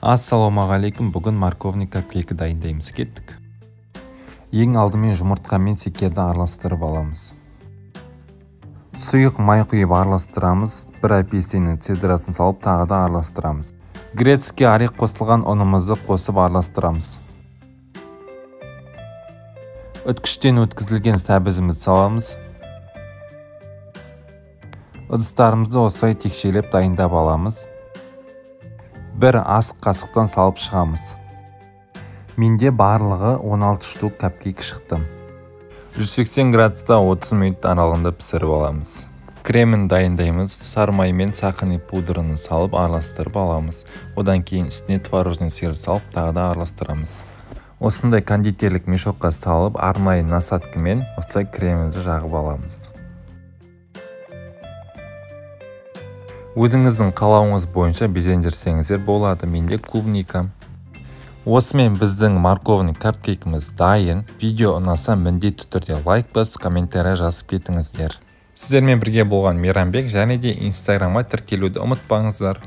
Ассалаумағалейкум, бүгін морковный капкейкі дайындаймыз, кеттік. Ең алдымен жұмыртқа мен шекерді араластырып аламыз. Сұйық май құйып араластырамыз, бір апельсиннің цедрасын салып тағы да араластырамыз. Грецкий орех қосылған ұнымызды қосып араластырамыз. Үткіштен өткізілген сәбізімізді саламыз. Ыдыстарымызды осылай текшелеп дайындап аламыз. Бір ас қасықтан салып шығамыз. Менде барлығы 16 штук капкейк шықты. 180 градуста 30 минут аралығында пісіріп аламыз. Кремін дайындаймыз. Сары май мен сахарный пудраны салып араластырып аламыз. Одан кейін үстіне творожный сыр салып тағы да араластырамыз. Осындай кондитерлік мешокқа салып, арнайы насадкамен осылай кремімізді жағып аламыз. Өзіңіздің қалауыңыз бойынша безендірсеңіздер болады. Менде клубника. Осымен біздің морковный капкейкіміз дайын. Видео ұнаса міндетті түрде лайк басып, комментарий жазып кетіңіздер. Сіздермен бірге болған Мейрамбек, және де Инстаграмға тіркелуді ұмытпаңыздар.